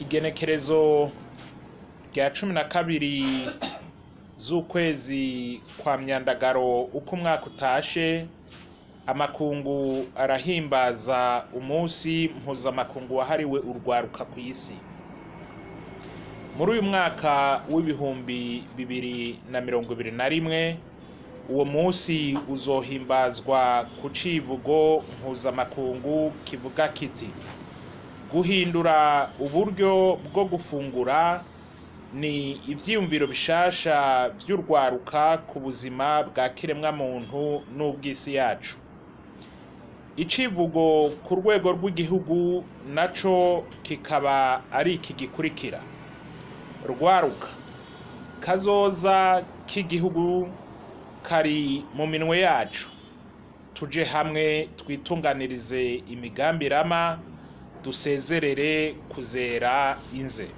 Igenekerezo rya 12 z'ukwezi kwa Myandagaro uko umwaka utashe, amakungu arahimbaza umunsi mpuzamakungu wahariwe urwaruka kw'isi. Muri uyu mwaka w'2021, uwo munsi uzohimbazwa ku civugo mpuzamakungu kivuga kiti: "Guhindura uburyo bwo gufungura ni ivyiyumviro bishasha vy'urwaruka ku buzima bwa kiremwamuntu n'ubw'isi yacu." Icivugo ku rwego rw'igihugu naco kikaba ari iki gikurikira: "Rwaruka, kazoza k'igihugu kari mu minwe yacu, tuje hamwe twitunganirize imigambi irama, dusezerere kuzera inze."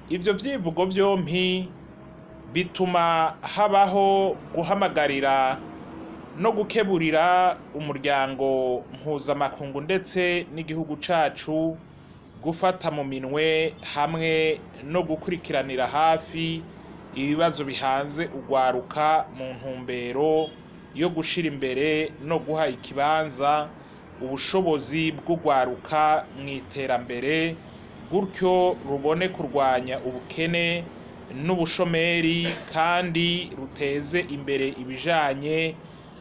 Ivyo vyivugo vyompi bituma habaho guhamagarira no gukeburira umuryango mpuzamakungu ndetse n'igihugu cacu gufata mu minwe hamwe no gukurikiranira hafi ibibazo bihanze urwaruka mu ntumbero yo gushira imbere no guha ikibanza ubushobozi bw'urwaruka mw'iterambere, gutyo rubone kurwanya ubukene n'ubushomeri kandi ruteze imbere ibijanye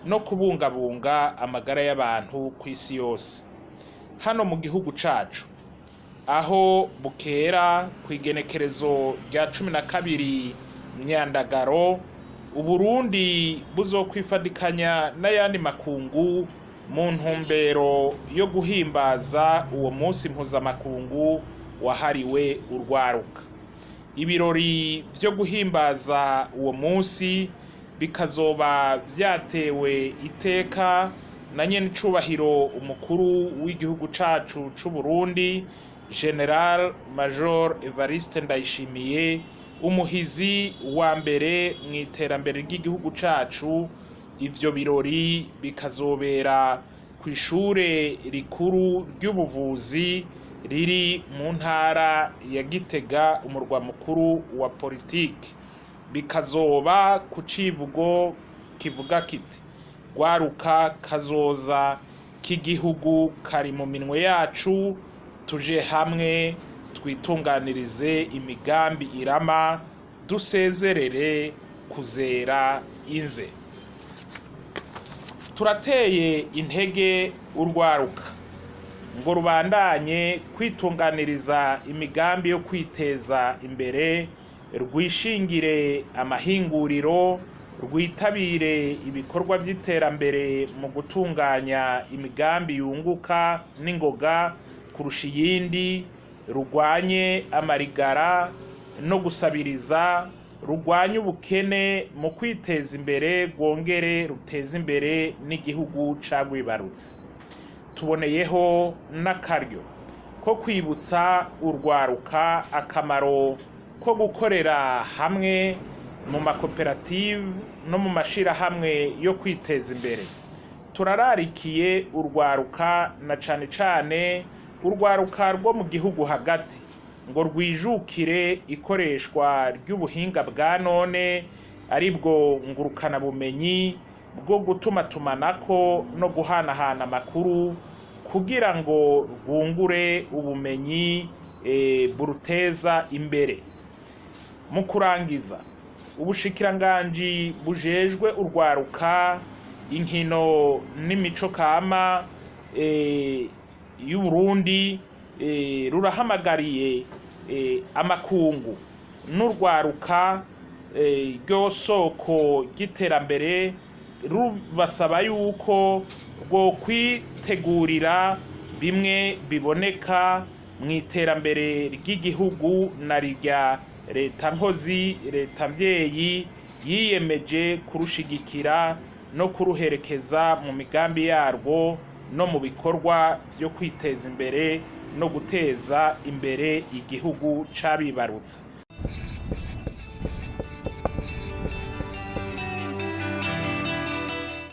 no kubungabunga amagara y'abantu kw'isi yose. Hano mu gihugu cacu, aho bukera kw'igenekerezo rya 12 Myandagaro, Uburundi buzokwifadikanya n'ayandi makungu mu ntumbero yo guhimbaza uwo munsi mpuzamakungu wahariwe urwaruka. Ibirori vyo guhimbaza uwo munsi bikazoba vyatewe iteka na nyenicubahiro umukuru w'igihugu cacu c'Uburundi, General Major Evariste Ndayishimiye, umuhizi wa mbere mw'iterambere ry'igihugu cacu. Ivyo birori bikazobera kw'ishure rikuru ry'ubuvuzi riri mu ntara ya Gitega, umurwa mukuru wa politiki. Bikazoba ku civugo kivuga kiti: "Rwaruka, kazoza k'igihugu kari mu minwe yacu, tuje hamwe twitunganirize imigambi irama, dusezerere kuzera inze." Turateye intege urwaruka ngo rubandanye kwitunganiriza imigambi yo kwiteza imbere, rwishingire amahinguriro, rwitabire ibikorwa vy'iterambere mu gutunganya imigambi yunguka n'ingoga kurusha iyindi, rurwanye amarigara no gusabiriza, rurwanye ubukene mu kwiteza imbere, rwongere ruteze imbere n'igihugu cagwibarutse. Tuboneyeho n'akaryo ko kwibutsa urwaruka akamaro ko gukorera hamwe mu makoperative no mu mashirahamwe yo kwiteza imbere. Turararikiye urwaruka, na cane cane urwaruka rwo mu gihugu hagati, ngo rwijukire ikoreshwa ry'ubuhinga bwa none, aribwo ngurukanabumenyi bwo gutumatumanako no guhanahana amakuru, kugira ngo rwungure ubumenyi buruteza imbere. Mu kurangiza, ubushikiranganji bujejwe urwaruka, inkino n'imico kama y'Uburundi rurahamagariye amakungu n'urwaruka ryo soko ry'iterambere, rubasaba yuko rwokwitegurira bimwe biboneka mu iterambere ry'igihugu, na rirya leta nkozi, leta mvyeyi yiyemeje kurushigikira no kuruherekeza mu migambi yarwo no mu bikorwa vyo kwiteza imbere no guteza imbere igihugu cabibarutse.